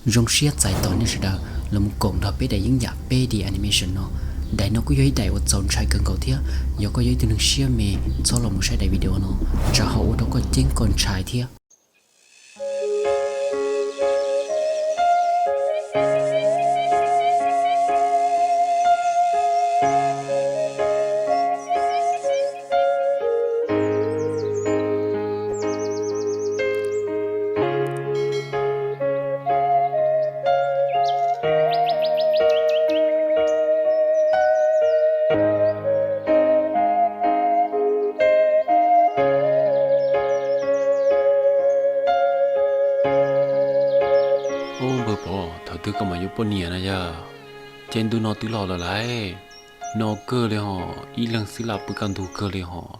Zoo siab txais tos nej sawv daws los mus koom nrog peb daim yeeb yam peb D animation no. Daim no kuj yog ib daim uas txaus ntshai kawg nkaus thiab. Yog koj yog ib tug neeg siab me, txhob los mus saib daim video no, tsam ho ua rau koj ceeb koj ntshai thiab. Ub, npawg Pov, thaum twg koj mam yuav poj niam na yog? Caij ntuj no twb los lawm lauj. No kawg li hos, ib leeg xwb laj pw kaj ntug kawg li hos.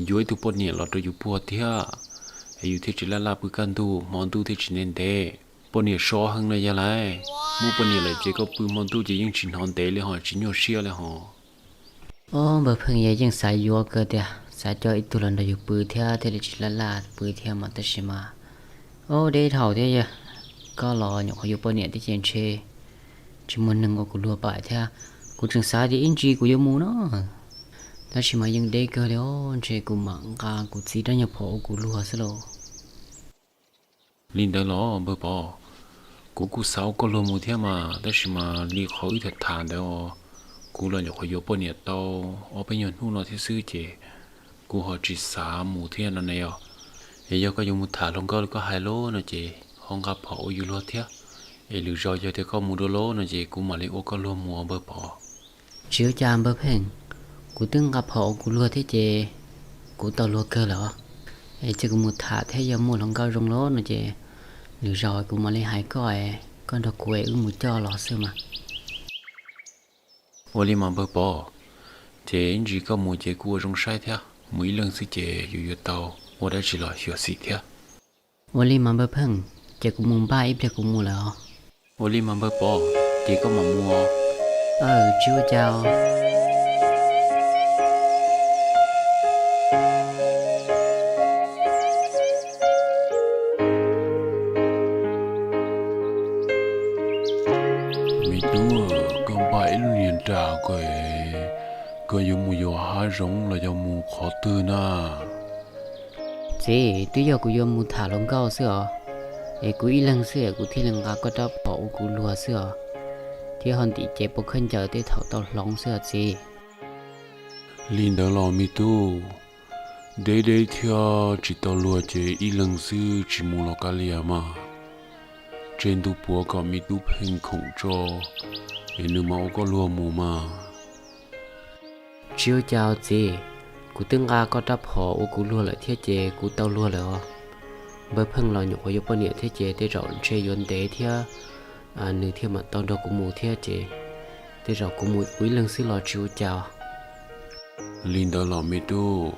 Yuav ib tug poj niam los rau yus puag thiab, es yus thiaj tsis laj laj pw kaj ntug, hmo ntuj thiaj tsis ntev ntev. Poj niam sov heev no yog lauj. Muaj poj niam lawm ces koj pw hmo ntuj ces yeej tsis hnov ntev li hos, tsis nyuaj siab li hos. Ob, npawg Pheej, yog yeej xav yuav kawg tiag, xav coj ib tug los nrog yus pw thiab thiaj li tsis laj laj pw thiab mas, tab sis mas, ob, deb dhau thiab yog, koj los nyuam qhuav yuav poj niam thiab ces ntshe tsis muaj neeg ua kuv luag pam thiab. Kuv tseem xav tias ib ntsis kuv yuav mus no, tab sis mas yeej deb kawg li os, ntshe kuv mam nqa kuv txiv rab nyuag phom ua kuv luag xwb lauj. Li ntawd los npawg Pov, kuv kuj xav ua koj luag mus thiab mas, tab sis mas li qhov wb tham tham ntawd os, kuv los nyuam qhuav yuav poj niam tau ob peb nyuag hnub no thiab xwb ces kuv ho tsis xav mus thiab no ne yog. Es yog koj yuav mus tham hluas nkauj li koj hais lawm no ces ho nqa phom ua yus luag thiab, es lwm zaus yog tias koj mus dua lawm no ces kuv mam li ua koj luag mus os npawg Pov. Tsis ua cas npawg Pheej, kuv twb nqa phom ua kuv luag thiab ces kuv tau luag kawg lawm os. Es cia kuv mus tham thiab, yog muaj hluas nkauj zoo lawm no ces lwm zaus kuv mam li hais koj es koj nrog kuv es wb mus coj los xwb mas. Ua li mas npawg Pov, ces ib ntsis koj mus ces kuj ua zoo saib thiab, mus ib leeg xwb ces yus yuav tau ua dab tsi los xyuam xim thiab. Ua li mas npawg Pheej, ces kuv mus npaj ib pliag kuv mus lawm os. Ua li mas npawg Pov, ces koj mam mus os. Aws, tsis ua cas os. Me tub, koj npaj ib lub niag nra ko, koj yuav mus yos hav zoov los yog mus qhov twg na? Txiv, twb yog kuv yuav mus tham hluas nkauj xwb os, es kuv ib leeg xwb es kuv thiaj li nqa koj rab phom ua kuv luag xwb os, thiab ho ntim cev pov khaub ncaws tej thaum tau hloov xwb os txiv. Li ntawd los me tub, deb deb thiab tsis tau luag ces ib leeg xwb tsis mus los kav liam mas. Tseg ntu puav kom me tub Pheej khoom tso, es nws mam ua koj luag mus mas. Tsis ua cas txiv, kuv twb nqa koj rab phom ua kuv luag lawm thiab ces kuv tau luag lawm os. Npawg Pheej los nyuam qhuav yuav poj niam thiab ces tej zaum ntshe yuav ntev thiab, nws thiaj mam tau nrog kuv mus thiab ces tej zaum kuv mus kuv ib leeg xwb los tsis ua cas. Li ntawd los me tub,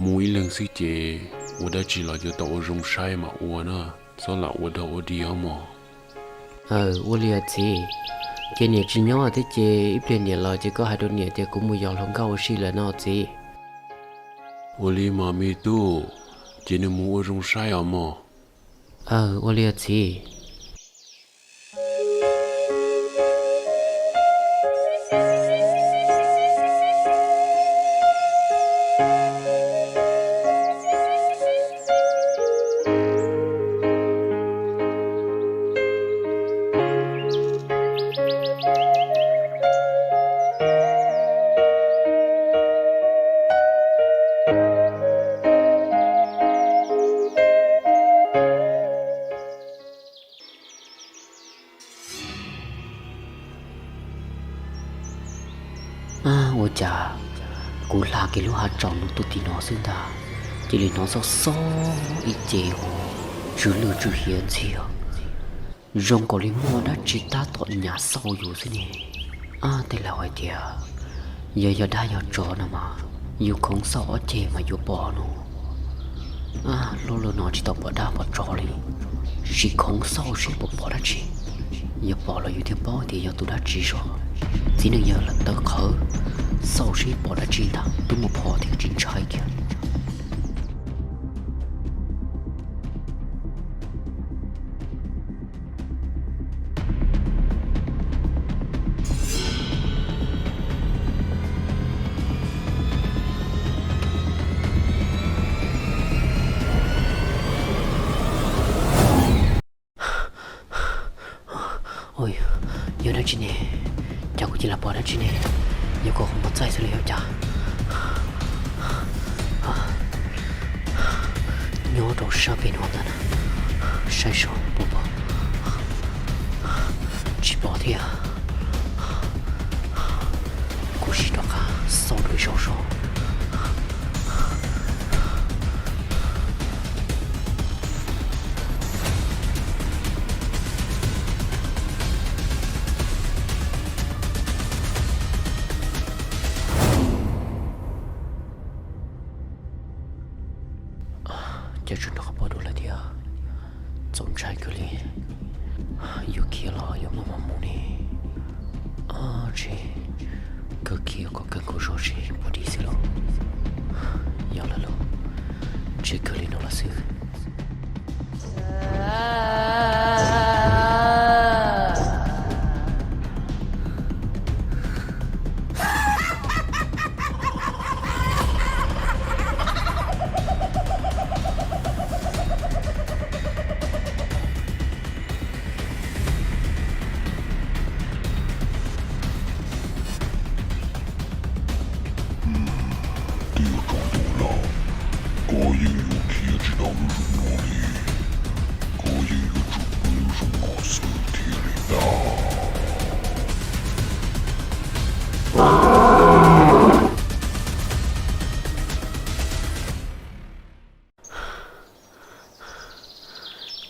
mus ib leeg xwb ces ua dab tsi los yuav tau ua zoo saib mam ua na, txhob lam ua dog ua dig os mog. Aws, ua li os txiv. Ces niam tsis nyob thiab ces ib pliag niam los ces koj hais rau niam tias kuv mus yos hluas nkauj ua si lawm no txiv. Ua li mas me tub, ces nws mus ua zoo saib os mog. Aws, ua li os txiv. Ua cas kuv hla kiag lub hav tsaus ntuj tuaj tim no xwb ntag, cia li hnov xob xob ib ce ua tsw lwj tsw hiav ntxhiab, zoo nkaus li muaj dab tsi tab tom nyas xauj yus xwb ne. Ab, tej laus hais tias yog yog dab yog tsov no mas, yus khoov xauj ob ceg mas yuav pom no. Ab, lub lub no tsis tau pom dab pom tsov li, sim khoov xauj seb puas pom dab tsi. Yog pom los yus thiaj paub tias yog tus dab tsi zog. Txiv neej yawg lawm tawv qhawv, xauj seb pom dab tsi ntag, twb muaj phom thiab tsis ntshai kiag. Yog dab tsi ne? Cas kuv cia li pom dab tsi ne? Yog kuv qhov muag txaij xwb los yog cas? Nyob rau sab pem no ntag na, saib saib puas pom. Tsis pom thiab. Kuv sim rov qab xauj dua ib zaug seb. Cas tseem rov qab pom dua lawm thiab. Txaus ntshai kawg li. Yuav khiav los yuav maj mam mus ne? Ab tsi, kawg khiav kom kawg nkaus zog seb puas dim xwb lauj. Yog lawm lauj, ntshe kawg li no lawm xwb. Tiag tsaus ntuj lawm, koj yeej yuav khiav tsis tau lub zoo no li. Koj yeej yuav tsum pw zoo no xwb thiaj li ntag.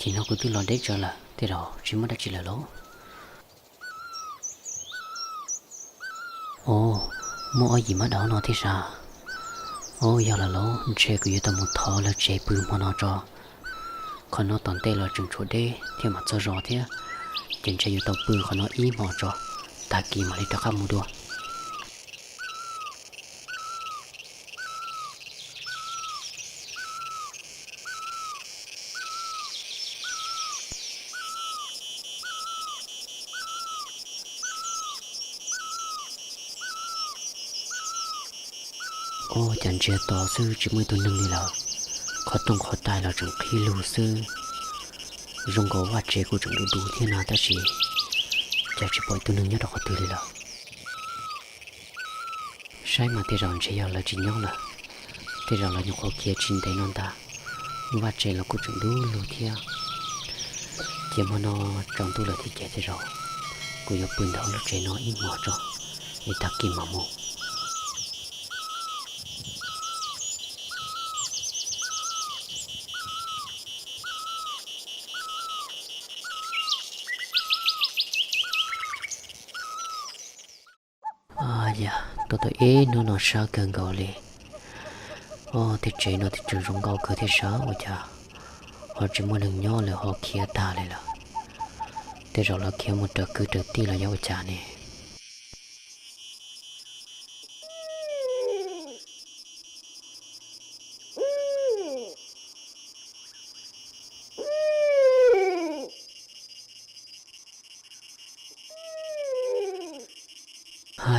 Ces no kuv twb los deb tsawv lawm, tej zaum tsis muaj dab tsi lawm lauj. Os, muaj ob yim mab daum no thiab sav. Os, yog lawm lauj, ntshe kuv yuav tau mus thov lawv tsev pw hmo no tso. Qhov no tom ntej los tseem tshuav deb thiab mam txog zos thiab, ces ntshe yuav tau pw qhov no ib hmos tso, tag kis mam li rov qab mus dua. Ua cas ntsiag to xwb tsis muaj ib tug neeg li lawm. Qhov rooj qhov tais los tseem qhib lug xwb. Zoo nkaus vaj tsev kuj tseem du du thiab na tab sis cas tsis pom ib tug neeg nyob rau qhov twg li lawm. Saib mas tej zaum ntshe yog lawv tsis nyob lawm, tej zaum lawv nyuam qhuav khiav tsis ntev no ntag. Vaj tsev los kuj tseem dub lug thiab. Ces hmo no tsaus ntuj lawm thiab ces tej zaum kuv yuav pw ntawm lub tsev no ib hmos tso, es tag kis mam mus. Yam, tuaj tau ib hnub no sab kawg nkaus li. Tej tsev no tseem zoo nkauj kawg thiab sav, ua cas ho tsis muaj neeg nyob lawm ho khiav tag li lawm. Tej zaum lawv khiav mus raws kwv raws tij los yog ua cas ne.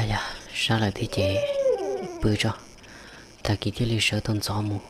Yam, sab lawm thiab ces pw tso, tag kis thiaj li sawv tau ntxov mus.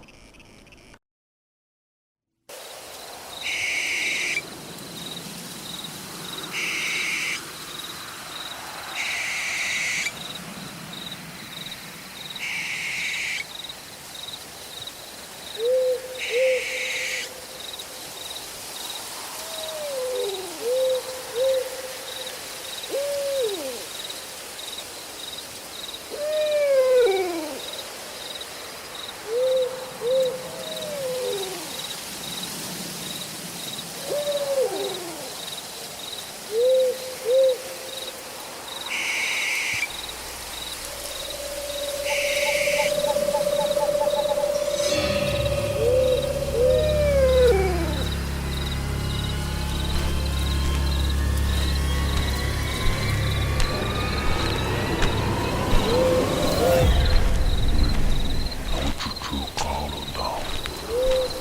Nov tsw tsw qab lawm ntag,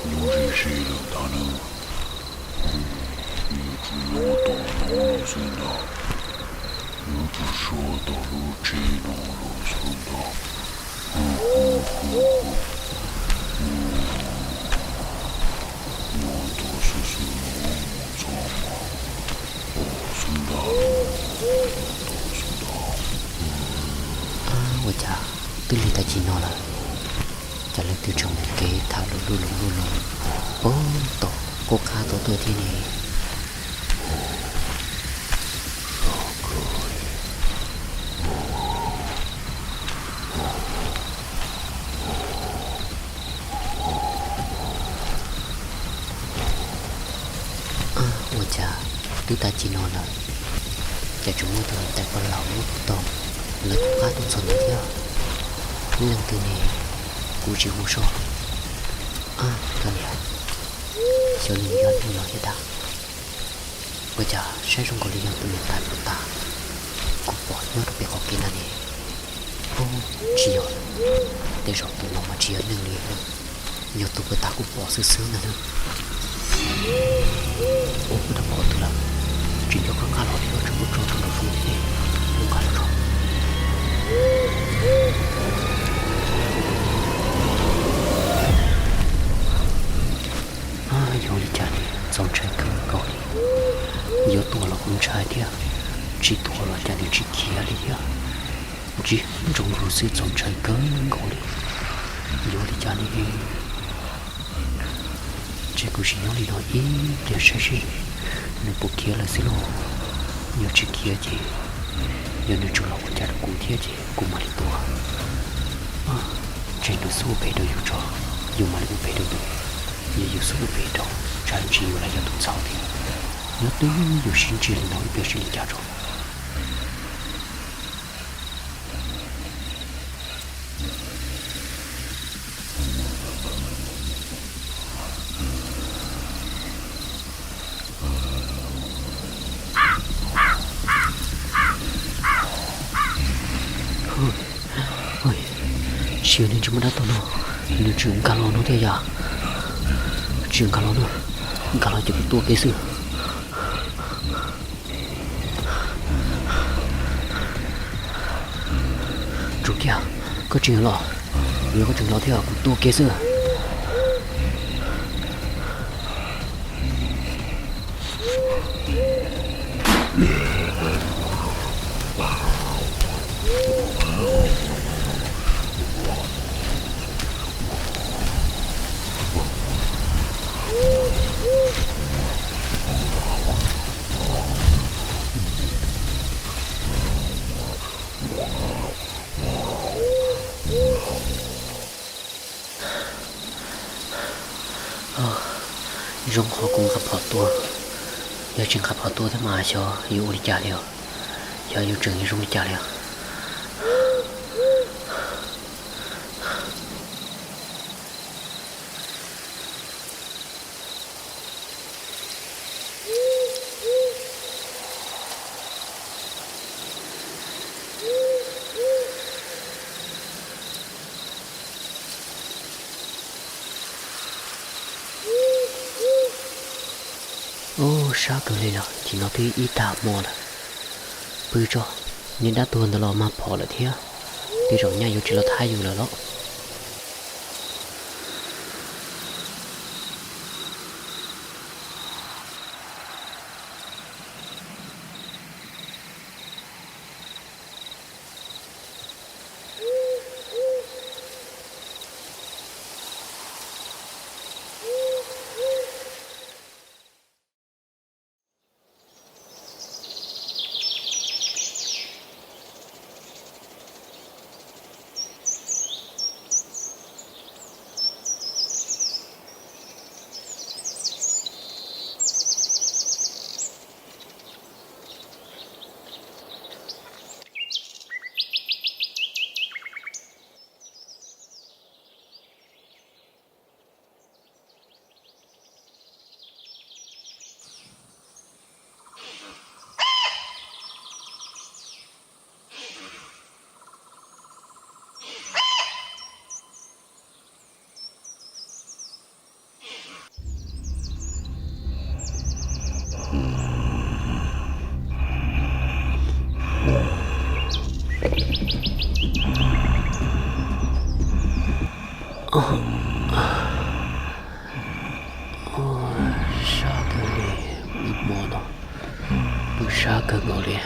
nyob ze ze lawm ntag nawb. Yuav tsum nyob tom no lawm xwb ntag, yuav tsum so tom lub tsev no lawm xwb ntag. Nyob tom xwb xwb los mus txog mas pom xwb ntag. Tag kis no lawm, cas leej twg tseem mus kev tham lus luj lus luj lus puag tom qub qab tau tuaj thiab ne? Ua cas twb tag kis no lawm, cas tseem muaj tus niam tais pog laus muab kuv tau lawv qub qab tuaj txog ntawd thiab? Leej twg ne? Kuv tsis hu soj. Koj niam, xyov nws yog neeg los yog dab. Ua cas saib zoo nkaus li yog tus niam tais puag ta kuv pom nyob rau pem qhov kev na ne. Tsis yog, tej zaum tus no mas tsis yog neeg li, yog tus puag ta kuv pom xwb xwb ntag na. Ua kuv rov pom tus lawm, tsis nco qab nqa los li, tseem muab tso rau nraum zoov thiab ne. Mus nqa los tso. Yog li cas li txaus ntshai kawg nkaus li. Yuav tuaj los kuv ntshai thiab, tsis tuaj los cas nws tsis khiav li thiab. Tsis zoo lus xwb, txaus ntshai kawg nkaus li. Yuav li cas li? Ces kuv sim nyob li no ib pliag saib seb nws puas khiav lawm xwb lauj. Yog tsis khiav ces, yog nws tseem los ua cas rau kuv thiab ces kuv mam li tuaj. Tseg nws xub ua phem rau yus tso, yus mam li ua phem rau nws. Yog yus xub ua phem rau, tsam ntsis yus los yog tus ntxhov thiab. Nyob twb yus sib ntsia li no ib pliag seb li cas tso. Tsis yog nws tsis muaj dab tuag no, nws tseem nkag los no thiab yom. Tsis nkag los no, nkag los ces kuv tua kev xwb. Tsuas kiag, koj tseem los, yog koj tseem los thiab kuv tua kev xwb. Zoo qhov kuv nqa phom tuaj, yog tsis nqa phom tuaj thiab mas xyov yuav ua li cas li os, xyov yuav tseem zoo li cas li os. Ub, sab kawg li los, chim no twb ib tag hmo lawm. Pw tso, niag dab tuag ntawd los mag phom lawm thiab, tej zaum nyaj yuav tsis los thab yus lawm los. Sab kawg li, ib hmo no pw sab kawg nkaus li.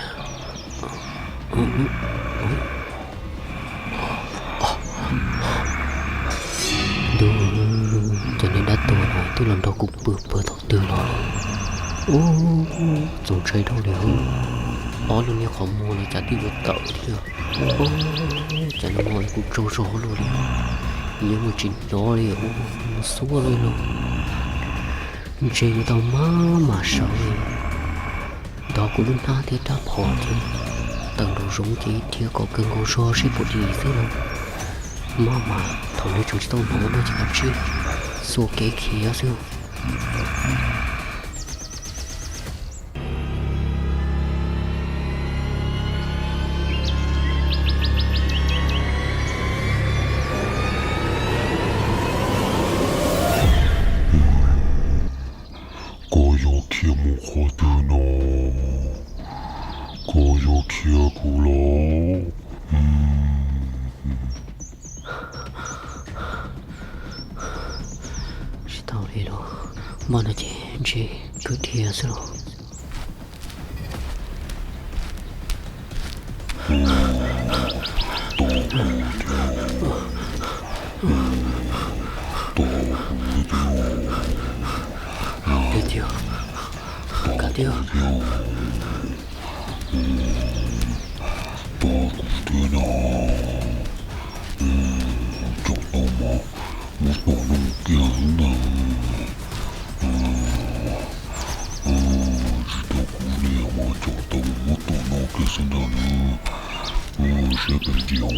Twb los nrog kuv pw puag thaum twg los? Ub, txaus ntshai dhau li. Ob lub niag qhov muag los cas twb yuav tawm thiab. Ub, cas no kuv tsaug zog luaj li. Yuav mus tsis nrov li, mus xuab li los. Ntshe yuav tau maj mam sawv li. Ntov kuv lub hnab thiab rab phom ces tawm nraum zoov ces dhia kom kawg nkaus zog seb puas dim xwb los. Maj mam thaum nws tseem tsis tau hnov no ces kav tsij xuas kev khiav xwb. Koj yuav khiav mus qhov twg no? Koj yuav khiav kuv los? Tsis tau li los, npaj no ces ntshe kwv dhia xwb los. Tos kuv thiab. Tos kuv thiab. Tos kuv thiab no. Tsom tau mas muab tom no kiag xwb ntag. Tsis tau kuv li mas tsom tau muab tom no kiag xwb ntag na. Siab pes diam.